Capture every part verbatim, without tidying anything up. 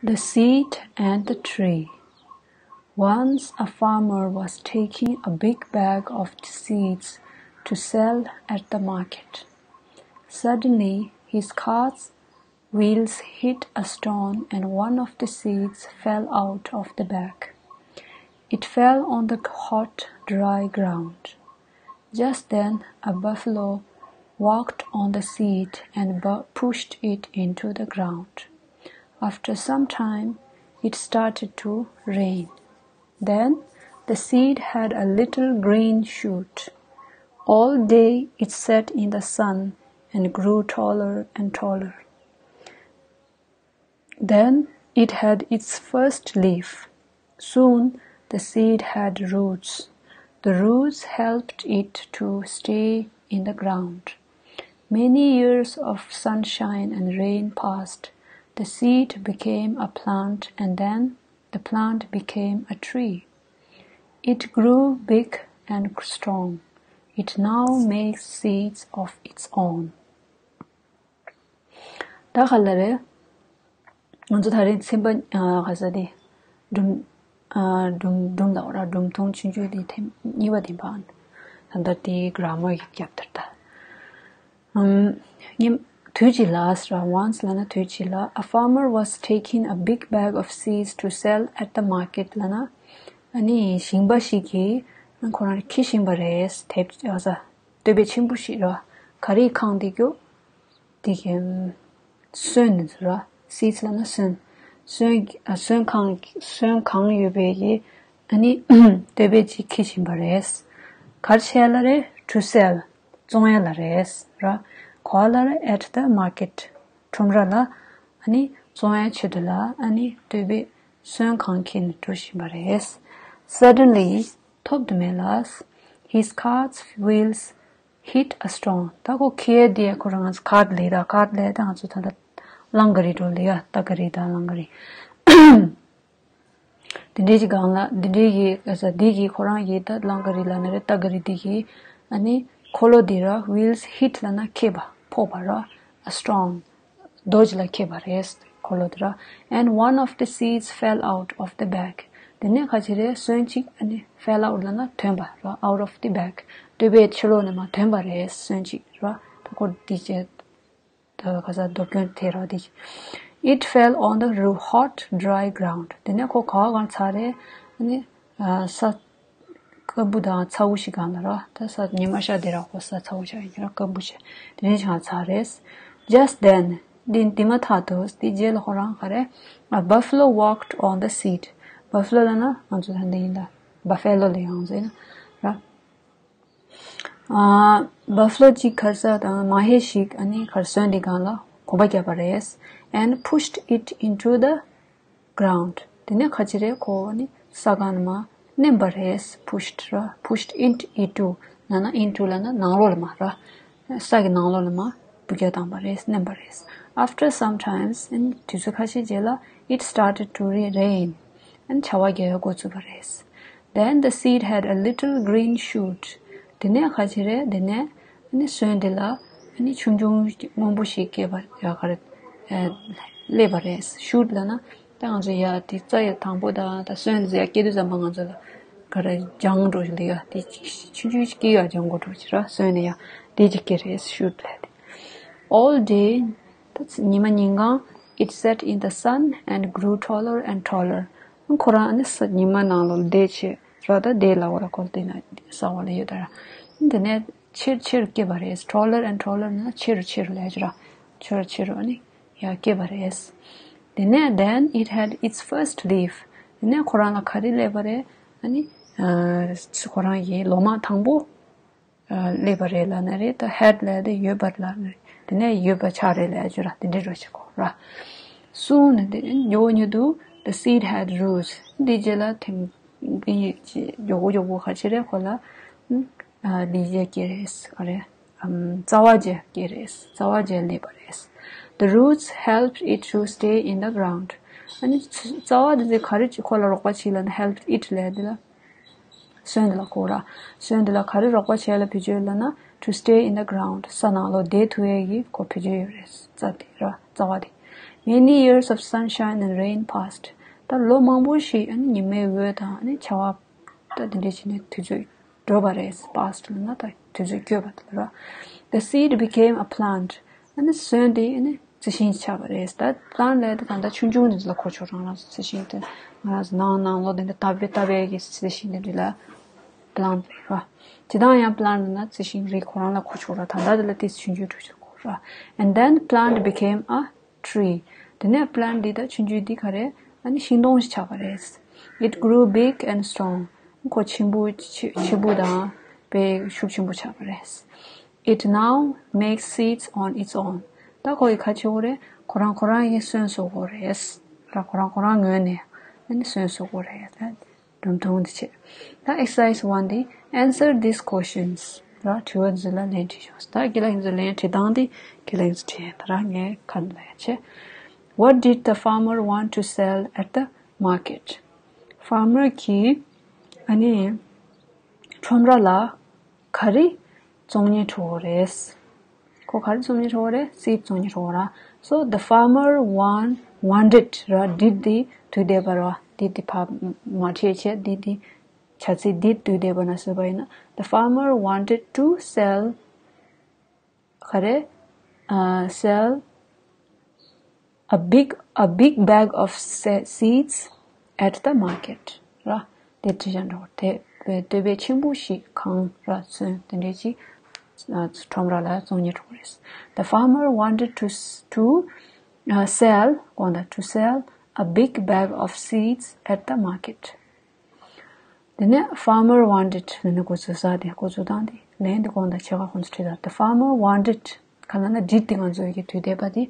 The seed and the tree. Once a farmer was taking a big bag of seeds to sell at the market. Suddenly, his cart's wheels hit a stone and one of the seeds fell out of the bag. It fell on the hot, dry ground. Just then, a buffalo walked on the seed and bu- pushed it into the ground. After some time, it started to rain. Then, the seed had a little green shoot. All day it sat in the sun and grew taller and taller. Then it had its first leaf. Soon the seed had roots. The roots helped it to stay in the ground. Many years of sunshine and rain passed. The seed became a plant, and then the plant became a tree. It grew big and strong. It now makes seeds of its own. ད་ག་ལ་རེད། ང་ཚོ་ད་རིང་ཚན་པ་ཨ་ག་ས་དེ་སྒྲུང་ཨ་སྒྲུང་སྒྲུང་ལ་འོ་ར་སྒྲུང་ཐུང་ཆུང་ཆུང་དེ་ཐེངས་གཉིས་པ་དེ་བ། ད་ལྟ་དེའི་grammar་གི་རྒྱབ་དར་ད། ཨམ་ཉིན་དུས་ཅིག་ལ་ཟེར་བ་once་ལབ་ན་དུས་ཅིག་ལ། A farmer was taking a big bag of seeds to sell at the market་ལབ་ན། ཨ་ནི་ཞིང་པ་ཞིག་གིས་ཁོ་རང་ཁྱེར་བཞིན་པ་རེད། དེབ་ཨ་ས་སྟོད་བེ་ཆེན་པོ་ཞིག་ར། ག་རེ་གང་དེ་རྒྱུ། དེ་གི་སོན་ཟེར་བ། seeds་ལབ་ན་སོན། སོན་ཨ་སོན་གང་སོན་གང་ཡོད་པའི་གི་ཨ་ནི་སྟོད་བེ་ཅིག་ཁྱེར་བཞིན་པ་རེད། ག་རེ་བྱེད་ལ་རེད། To sell་བཙོང་ཡ་ལ་རེད་ར། ག་པར་ལ་རེད། At the market་ཁྲོམ་ར་ལ། ཨ་ནི་བཙོང་ཡ་ཆེད་དུ་ལ་ཨ་ནི་སྟོད་བེ་སོན་གང་ཁྱེར་ནས་འགྲོ་བཞིན་པ་རེད། Suddenly་ཐོབ་ཏུ་མེད་ལ། His cart's wheels hit a stone. ད་ཁོ་ཁྱེར་དེ་ཁོ་རང་cart་ལས་ད་cart་ལས་ད་ང་ཚོ་ད་ལྟ་རླངས་འཁོར་རེད་འགྲོ་ལས་ཡ་རྟ་འཁོར་རེད་ད་རླངས་འཁོར་རེད། དེ་འདྲའི་ཅིག་སྒང་ལ་དེ་འདྲའི་གི་ཨ་ས་འདི་གི་ཁོ་རང་གི་ད་རླངས་འཁོར་རེད་ལབ་ན་རེད། རྟ་འཁོར་རེད། འདི་གི་ཨ་ནི་འཁོར་ལོ་འདི་ར་wheels hit་ལབ་ན་ཁྱེར་བ་ཕོག་པ་ར། A stone རྡོ་ཅིག་ལ་ཁྱེར་བ་རེད། འཁོར་ལོ་དེ་ར། And one of the seeds fell out of the bag. དེ་ནས་ཁ་ཅིག་རེད། སོན་ཅིག་ཨ་ནི་fell out་ལབ་ན་ཐོན་པ་ར། Out of the bag སྟོད་བེ་ཕྱི་ལོགས་ནས་མར་ཐོན་པ་རེད། སོན་ཅིག་ར། ད་ཁོ་འདི་བྱས་ད་ག་ས་རྡོ་སྐྱོན་ཐེབས་ར་འདི། It fell on the ru- hot, dry ground. དེ་ནས་ཁོ་ག་བ་གང་ཚ་རེད། ཨ་ནི་ཨ་ས་སྐམ་པོ་དང་ཚ་པོ་ཞིག་སྒང་ལ་ར། ད་ས་ཉི་མ་ཤར་དེ་ར་ཁོ་ས་ཚ་པོ་ཤར་ཡིན་ར་སྐམ་པོ་ཞིག་དེ་ནས་ཆང་ཚ་རེད། Just then དེ་དེ་མ་ཐག་ཏུ་དེ་རྗེས་ལ་ཁོ་རང་ག་རེ། A buffalo walked on the seed. Buffalo་ལབ་ན་ང་ཚོ་ད་འདི་ཡིན་ད། Buffalo་ལབ་ཡང་ཟེར་ན་ར། ཨ་buffalo་གཅིག་ག་རེ་ཟེར་དང་མ་ཧེ་ཞིག་ཨ་ནི་ག་རེ་སོན་དེ་སྒང་ལ་གོམ་པ་བརྒྱབ་པ་རེད། And pushed it into the ground. དེ་ནས་ཁ་ཅིག་རེད། ཁོ་ནི་ས་སྒང་ནས་མར་མནན་པ་རེད། Pushed་ར། Pushed it into ལབ་ན་into་ལབ་ན་ནང་ལོགས་ལ་མར་ར། ས་གི་ནང་ལོགས་ལ་མར་འབུད་རྒྱག་བཏང་བ་རེད། མནན་པ་རེད། After some times དུས་ཚོད་ཁ་ཤས་རྗེས་ལ་it started to re- rain. ཨ་ནི་བྱ་བ་རྒྱག་ཡག་འགོ་ཚུགས་པ་རེད། Then the seed had a little green shoot. དེ་ནས་ཁ་ཅིག་རེད། དེ་ནས་ཨ་ནི་སོན་དེ་ལ་ཨ་ནི་ཆུང་ཆུང་སྔོན་པོ་ཞིག་སྐྱེས་པ་ཡ་ག་རེ་ཨ་སླེབས་པ་རེད། Shoot་ལབ་ན་ད་ང་ཚོ་ཡ་དེ་རྩ་ཡ་དང་པོ་དང་ད་སོན་ཟེར་ཡ་སྐྱེ་དུས་ཙམ་པ་ང་ཚོ་ལ་ག་རེ་ལྗང་འགྲོ་ཞིག་ལ་ཡ་དེ་ཆུང་ཆུང་ཞིག་སྐྱེ་ཡ་ལྗང་འགྲོ་ཞིག་ར། སོན་ནས་ཡ་དེ་ཅིག་སྐྱེ་རེད། Shoot་ལབ་དེ། All day ད་ཉི་མ་ཉིན་གང་it sat in the sun and grew taller and taller. ཁོ་རང་ཨ་ནི་ས་ཉི་མ་ནང་ལོགས་བསྡད་བྱས་ར། ད་བསྡད་ལ་བ་ར་ཁོ་དེ་ན་ས་འོག་ལ་ཡོད་ད་ར། དེ་ནས་ཆེར་ཆེར་སྐྱེས་པ་རེད། Taller and taller་ན་ཆེ་རུ་ཆེ་རུ་ལས་ཀྱི་ར། ཆེ་རུ་ཆེ་རུ་ཨ་ནི་ཡ་སྐྱེས་པ་རེད། དེ་ནས་then it had its first leaf. དེ་ནས་ཁོ་རང་ལ་ག་རེ་སླེབས་པ་རེད། ཨ་ནི་ཨ་ཁོ་རང་གི་ལོ་མ་དང་པོ་སླེབས་པ་རེད་ལབ་ན་རེད། ད་had་ལབ་དེ་ཡོད་པ་ལབ་ན་རེད། དེ་ནས་ཡོད་པ་ཆགས་རེད་ལབ་ཡ་ཅིག་ར། དེ་འདྲའི་རོ་ཞིག་གོ་ར། Soon དེ་མགྱོགས་མྱུར་དུ་the seed had roots. འདི་རྗེས་ལ་ཐེངས་འདི་མགྱོགས་པོ་མགྱོགས་པོ་ག་ཅི་རེད། ཁོ་ལ་ཨ་འདི་རྗེས་སྐྱེ་རེད་ག་རེ། ཨམ་རྩ་བ་རྗེས་སྐྱེ་རེད། རྩ་བ་རྗེས་སླེབས་པ་རེད། The roots helped it to stay in the ground. ཨ་ནི་རྩ་བ་འདི་ཚོས་ག་རེ་ཁོ་ལ་རོགས་པ་བྱས་ལབ་ན་helped it་ལབ་དེ་ལ། སོན་འདི་ལ་གོ་ར། སོན་འདི་ལ་ག་རེ་རོགས་པ་བྱས་ལ་བེད་སྤྱོད་ལབ་ན། To stay in the ground. ས་ནང་ལོགས་བསྡད་ཐུབ་ཡས་ཀྱི་ཁོ་བེད་སྤྱོད་ཡོད་རེད། རྩ་དེ་ར་རྩ་བ་དེ། Many years of sunshine and rain passed. ད་ལོ་མང་པོ་ཞིག་ཨ་ནི་ཉི་མའི་འོད་དང་ཨ་ནི་ཆར་པ་ད་དེ་འདྲ་བྱས་ནས་དུས་ཚོད་འགྲོ་བ་རེད། Passed ལབ་ན་ད་དུས་ཚོད་འགྱོད་པ་དེ་ར། The seed became a plant. ཨ་ནི་སོན་དེ་ཨ་ནི་རྩི་ཤིང་ཆགས་པ་རེད། ད་plant ལབ་དེ་ད་ལྟ་ཆུང་ཆུང་ནས་ལ་གོ་ཆོད་རང་རང་རྩི་ཤིང་དེ་ང་རང་ཚོ་ནང་ནང་ལོགས་དེ་འདྲ་བཏབ་པའི་བཏབ་པའི་གི་རྩི་ཤིང་དེ་འདྲ་ལ་plant ལབ་ར། ཇི་ལྟར་ཡང་plant ལབ་ན་རྩི་ཤིང་རིགས་ཁོ་རང་ལ་གོ་ཆོད་ར། ད་ལྟ་དེ་ལ་དེ་ཆུང་ཆུང་འགྲོ་ཆོད་གོ་ར། And then plant became a tree. དེ་ནས་plant འདི་ད་ཆུང་ཆུང་འདི་ག་རེ་ཨ་ནི་ཤིང་སྡོང་ཞིག་ཆགས་པ་རེད། It grew big and strong. ཁོ་ཆེན་པོ་ཆེ་ཆེན་པོ་དང་དཔེ་ཤུགས་ཆེན་པོ་ཆགས་པ་རེད། It now makes seeds on its own. ད་ཁོ་ཡི་ཁ་ཆེ་བོ་རེད། ཁོ་རང་ཁོ་རང་གིས་སོན་བཟོ་གོ་རེད། ར་ཁོ་རང་ཁོ་རང་ངོས་ནས་ཨ་ནི་སོན་བཟོ་གོ་རེད། ད་འདུམ་འདུམ་འདི་བྱེད། ད་exercise one འདི་answer these questions. ར་དྲི་བ་འདི་ལ་ལན་བྲིས་ཤོག་ད་དགེ་ལགས་ཚོ་ལན་བྲིས་སྟངས་འདི་དགེ་ལགས་ཚོ་བྲིས་ད་ར་ངས་ཁ་ནས་ལ་ཡ་བྱེད། What did the farmer want to sell at the market? Farmer གིས་ཨ་ནི་ཁྲོམ་ར་ལ་ག་རེ་བཙོང་སྙིང་བྲོ་བོ་རེད། ཁོ་ག་རེ་བཙོང་སྙིང་བྲོ་བོ་རེད། seed བཙོང་སྙིང་བྲོ་བོ་ར། So the farmer want wanted ར། did འདི་དུས་འདས་པ་ར། did འདི་ཕར་མ་བྲིས་བྱས་did འདི་བྱ་ཚིག་did དུས་འདས་པ་ན་བཟོས་པ་ཡིན་ན། The farmer wanted to sell ག་རེ། ཨ། sell a big, a big bag of se- seeds at the market. ར། དེ་བྲིས་བཞག་འགྲོ། དེ་བས་དོ་པོ་ཆེན་པོ་ཞིག་གང་ར་སོན་དེ་འདྲས་ཅིག་ཨ། ཁྲོམ་ར་ལ་བཙོང་སྙིང་བྲོ་བོ་རེད། The farmer wanted to s- to uh, sell གོང་དང་to sell a big bag of seeds at the market. དེ་ནས་farmer wanted ལབ་ནས་འགོ་ཚུགས་ས་དེ་འགོ་ཚུགས་སྟངས་དེ་ལན་དེ་གོང་དང་ཕྱེད་ཀ་ཁོང་ཚོ་བྲིས་དང་། The farmer wanted ག་ལབ་ན་did དེ་ང་ཚོ་ཡི་གེ་དུས་འདས་པ་དེ་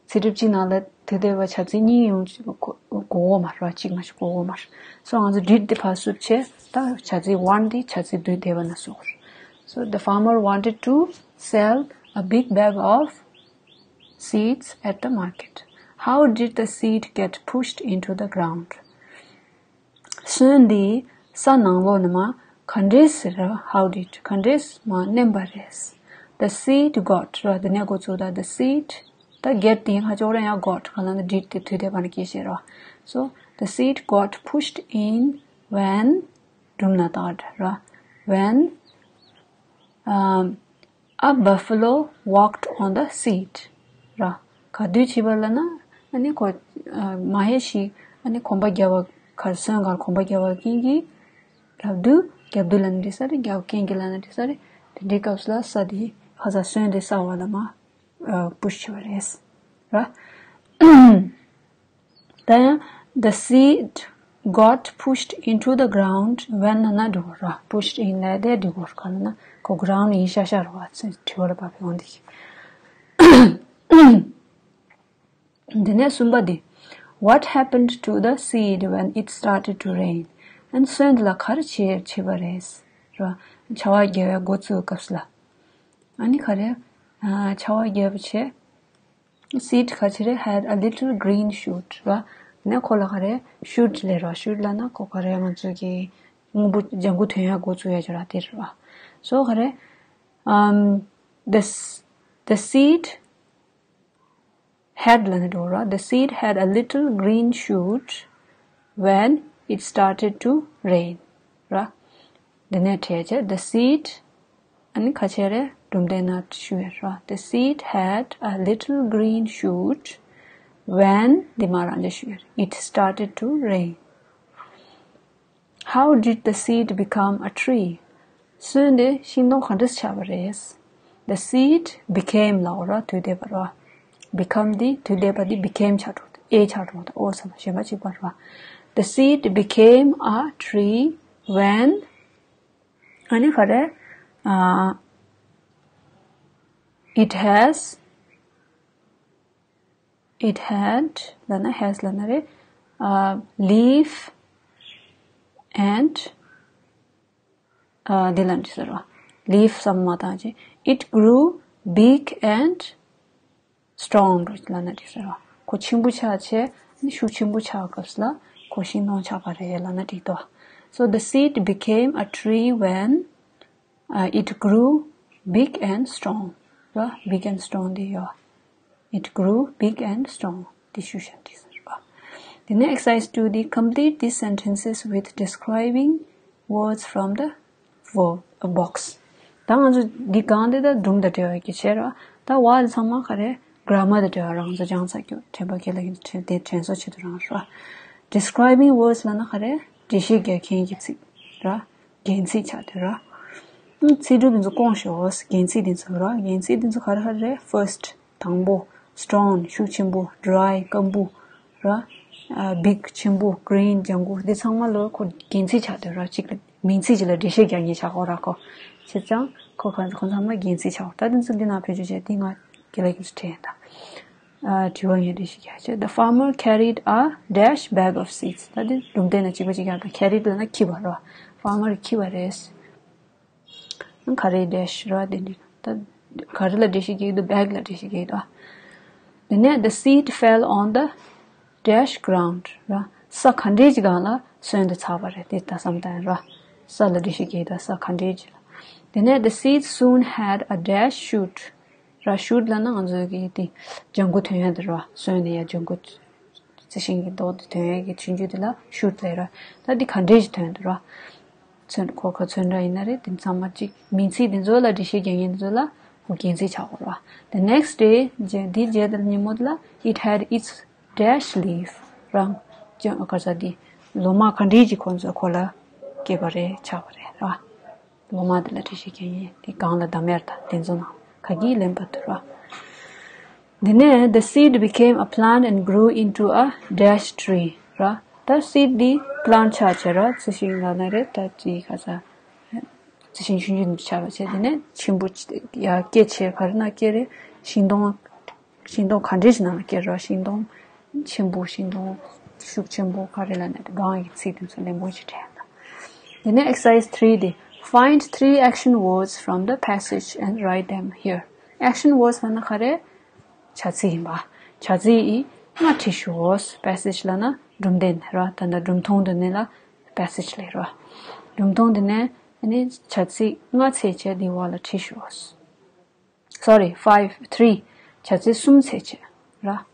ཚིག་གྲུབ་གཅིག་ནང་ལ་དུས་འདས་པ་བྱ་ཚིག་གཉིས་ཡོང་གོ་གོ་གོ་མ་རེད་བ། གཅིག་མ་གཏོགས་གོ་གོ་མ་རེད། So ང་ཚོ་did དེ་ཕར་བསུབ་བྱས་ད་བྱ་ཚིག་want དེ་བྱ་ཚིག་དུས་འདས་པ་ན་བཟོ་དགོས་རེད། So the farmer wanted to sell a big bag of seeds at the market. How did the seed get pushed into the ground? སོན་འདི་ས་ནང་ལོགས་ནས་མར་ག་འདྲས་སེ་ར། How did ག་འདྲས་མར་མནན་པ་རེད། The seed got ར། འདི་ནས་འགོ་ཚུགས་ད། The seed ད་get དེ་ཡིན་ཁ་ཅོག་ར་ཡང་got ག་ལབ་ན་did དེ་དུས་འདས་པ་ན་སྐྱེས་བྱས་ར། So the seed got pushed in when སྒྲུང་ན་དག་ར། When um, a buffalo walked on the seed. ར། ག་དུས་བྱས་པ་ལབ་ན་ཨ་ནི་ཁོ་ཨ། མ་ཧེ་ཞིག་ཨ་ནི་གོམ་པ་བརྒྱབ་པ་གར་སོན་གར་གོམ་པ་བརྒྱབ་པ་རྐྱེན་གྱིས་རབ་ཏུ་རྒྱབ་ཏུ་ལབ་ན་འགྲིག་ས་རེད། རྒྱབ་རྐྱེན་གྱིས་ལབ་ན་འགྲིག་ས་རེད། དེ་འདྲའི་སྐབས་སུ་ལ་ས་དེ་ཧ་ས་སོན་དེ་ས་བ་ལ་མར་ཨ། push བྱས་པ་རེད། ར། ད་ཡང་the seed got pushed into the ground when ལབ་ན་འགྲིག་གོ་ར། Pushed in ལབ་དེ་འགྲིག་གོ་ར། ག་ལབ་ན་ཁོ་ground ཡིན་ཤག་ཤག་ར་བ། ཚེ་དྲི་བ་ལ་བབས་པའི་འོང་དེ་ཤི། འདི་ནས་གསུམ་པ་འདི། What happened to the seed when it started to rain? ཨ་ནི་སོན་འདི་ལ་ག་རེ་བྱས་བྱས་པ་རེད་ར། ཆར་པ་རྒྱག་པའི་འགོ་ཚུགས་སྐབས་སུ་ལ། ཨ་ནི་ག་རེ། ཨ། ཆར་པ་རྒྱག་པ་བྱས། Seed ག་ཅི་རེད། Had a little green shoot ར། ནས་ཁོ་ལ་ག་རེ། Shoot ལབ་ར། Shoot ལབ་ན་ཁོ་ག་རེ་ང་ཚོ་གི་སྔོན་པོ་ལྗང་གུ་ཐོན་ཡ་འགོ་ཚུགས་ཡ་ཅིག་ར་དེ་རེད་ར། So ག་རེ། Um, the s- the seed had ལབ་ན་འགྲིག་ར། The seed had a little green shoot when it started to rain ར། འདི་ནས་བྲིས་བྱས། The seed ཨ་ནི་ག་ཅི་རེད། སྒྲུང་དེབ་ནང་ཞུ་ཡ་ར། The seed had a little green shoot when འདི་མ་རང་ཅིག་ཞུ་ཡ་ར། It started to rain. How did the seed become a tree? སོན་དེ་ཤིང་སྡོང་ག་འདྲས་ཆགས་པ་རེད། The seed became ལབ་ར། དུས་འདས་པ་ར། Become འདི་དུས་འདས་པ་འདི་became ཆགས་འགྲོ། ཨེ་ཆགས་འགྲོ། ད་ཨོ་ས་མ་གཞན་པ་གཅིག་པ་ར། The seed became a tree when ཨ་ནི་ག་རེ། ཨ། It has It had ལབ་ན་has ལབ་ན་རེད། ཨ། Leaf and ཨ། འདི་ལབ་ན་འགྲིག་ས་རེད་བ། Leaf བསམ་མ་བཏང་ཅིག It grew big and strong ལབ་ན་འགྲིག་ས་རེད་བ། ཁོ་ཆེན་པོ་ཆགས་བྱས་ནི་ཤུགས་ཆེན་པོ་ཆགས་སྐབས་ལ་ཁོ་ཤིང་སྡོང་ཆགས་པ་རེད་ལབ་ན་འགྲིག་འདུག So the seed became a tree when uh, it grew big and strong. ར། Big and strong འདི་ཡོད། It grew big and strong. དེ་ཤུགས་བཞག་བྲིས་ཟེར་བ། དེ་ནས་exercise two དེ། Complete these sentences with describing words from the verb box. ད་ང་ཚོ་འདི་གང་དེ་ད་སྒྲུང་དང་འབྲེལ་བ་གི་བྱས་ར། ད་བ་དེ་ཚང་མ་ག་རེ། grammar དང་འབྲེལ་བ་རང་ཚོ་སྦྱངས་ཚར་རྒྱུ། དྲན་པ་གལ་ལ་ཡིན་དྲན་དེ་དྲན་གསོ་བྱེད་དུ་རང་ར། Describing words ལབ་ན་ག་རེ། འགྲེལ་བཤད་རྒྱག་མཁན་གྱི་ཚིག་ར། རྒྱན་ཚིག་ཆགས་དུས་ར། ཨུམ། ཚིག་གྲུབ་འདི་ཚོ་སྐོང་ཞོག་རྒྱན་ཚིག་འདི་ཚོ་ར། རྒྱན་ཚིག་འདི་ཚོ་ག་རེ་ག་རེ་རེད། First དང་པོ། Strong ཤུགས་ཆེན་པོ། Dry སྐམ་པོ་ར། ཨ། Big ཆེན་པོ། Green ལྗང་གུ། འདི་ཚང་མ་ལོ་ཁོ་རྒྱན་ཚིག་ཆགས་དུས་ར། གཅིག་ལ་མིང་ཚིག་གཅིག་ལ་འགྲེལ་བཤད་རྒྱག་མཁན་ཆགས་ཀྱི་ཡོད་ར་ཁོ། བྱས་ཙང་ཁོ་ག་ཁོ་ཚང་མ་རྒྱན་ཚིག་ཆགས། ད་འདི་ཚོ་འདི་ནང་བེད་སྤྱོད་བྱས། འདི་ང་རྒན་ལགས་ཀྱིས་དྲན་ད། ཨ། དྲི་བ་ངས་འགྲེལ་བཤད་རྒྱག་བྱས། The farmer carried a dash bag of seeds. ད་འདི་ལུང་བསྟན་ན་གཅིག་པ་གཅིག་རྐྱང་དང་། carried ལབ་ན་འཁྱེར་བ་ར། farmer འཁྱེར་བ་རེད། ག་རེ་dash ར་དེ་འདི། ད་ག་རེ་ལ་འགྲེལ་བཤད་རྒྱག་གི་འདུག bag ལ་འགྲེལ་བཤད་རྒྱག་གི་འདུག་དེ་ནས་the seed fell on the dash ground ར། ས་ག་འདྲའི་ཅིག་སྒང་ལ་སོན་ཏེ་ཚར་བ་རེད། དེ་ད་བསམ་བཏང་ར། ས་ལ་འགྲེལ་བཤད་རྒྱག་གི་འདུག་ས་ག་འདྲའི་ཅིག་ལ། དེ་ནས་the seed soon had a dash shoot ར། shoot ལབ་ན་ང་ཚོའི་གི་དེ་ལྗང་གུ་ཐོན་ཡ་དེ་ར། སོན་ནས་ཡ་ལྗང་གུ། རྩི་ཤིང་གི་མདོག་དེ་ཐོན་ཡས་ཀྱི་ཆུང་ཆུང་དེ་ལ་shoot ལབ་ར། ད་འདི་ག་འདྲས་ཞིག་ཐོན་འདུག་ར། ཚོན་ཁོ་ཁ་ཚོན་འདྲ་ཡིན་ན་རེད། དེ་ཚང་མ་གཅིག་མིང་ཚིག་དེ་ཚོ་ལ་འགྲེལ་བཤད་རྒྱག་མཁན་དེ་ཚོ་ལ་ཁོ་རྒྱན་ཚིག་ཆགས་དགོས་ར། The next day རྗེས་འདི་རྗེས་དེ་ཉིན་མོ་དེ་ལ་it had its dash leaf རང་ཅང་ག་ས་འདི་ལོ་མ་ག་འདྲས་ཀྱི་ཁོ་ཚོ་ཁོ་ལ་སྐྱེས་པ་རེད། ཆགས་པ་རེད་ར། ལོ་མ་དེ་ལ་འགྲེལ་བཤད་རྒྱག་མཁན་དེ་གང་ལ་འདམ་ཡར་དང་དེ་ཚོ་ནང་ག་གིས་ལེན་པ་དུ་ར། དེ་ནས་the seed became a plant and grew into a dash tree ར། ད་seed འདི་plant ཆགས་བྱས་ར། རྩི་ཤིང་ལབ་ན་རེད། ད་ཅི་ག་ས་རྩི་ཤིང་ཆུང་ཆུང་འདི་ཆགས་པ་བྱས། དེ་ནས་ཆེན་པོ་ཡར་སྐྱེས་བྱས་ག་རེ་ན་སྐྱེས་རེད། ཤིང་སྡོང་། ཤིང་སྡོང་ག་འདྲས་ཞིག་ནང་ལ་སྐྱེས་ར། ཤིང་སྡོང་ཆེན་པོ། ཤིང་སྡོང་ཤུགས་ཆེན་པོ། ག་རེ་ལབ་ན་དེ་གང་གི་ཚིག་དེ་ཚོ་ལེན་པོ་ཞིག་དྲན་ད། དེ་ནས་exercise three དེ། Find three action words from the passage and write them here. action words ལབ་ན་ག་རེ། བྱ་ཚིག་ཡིན་པ། བྱ་ཚིག་ཡིན་ལྔ་བྲིས་ཤོག passage ལབ་ན་སྒྲུང་དེབ་ར། ད་ལྟ་སྒྲུང་ཐུང་དེ་ནས་ལ་passage ལབ་ར། སྒྲུང་ཐུང་དེ་ནས་ཨ་ནི་བྱ་ཚིག་ལྔ་བྱས་བྱས་འདི་འོག་ལ་བྲིས་ཤོག sorry, five, three བྱ་ཚིག་གསུམ་བྱས་བྱས་ར།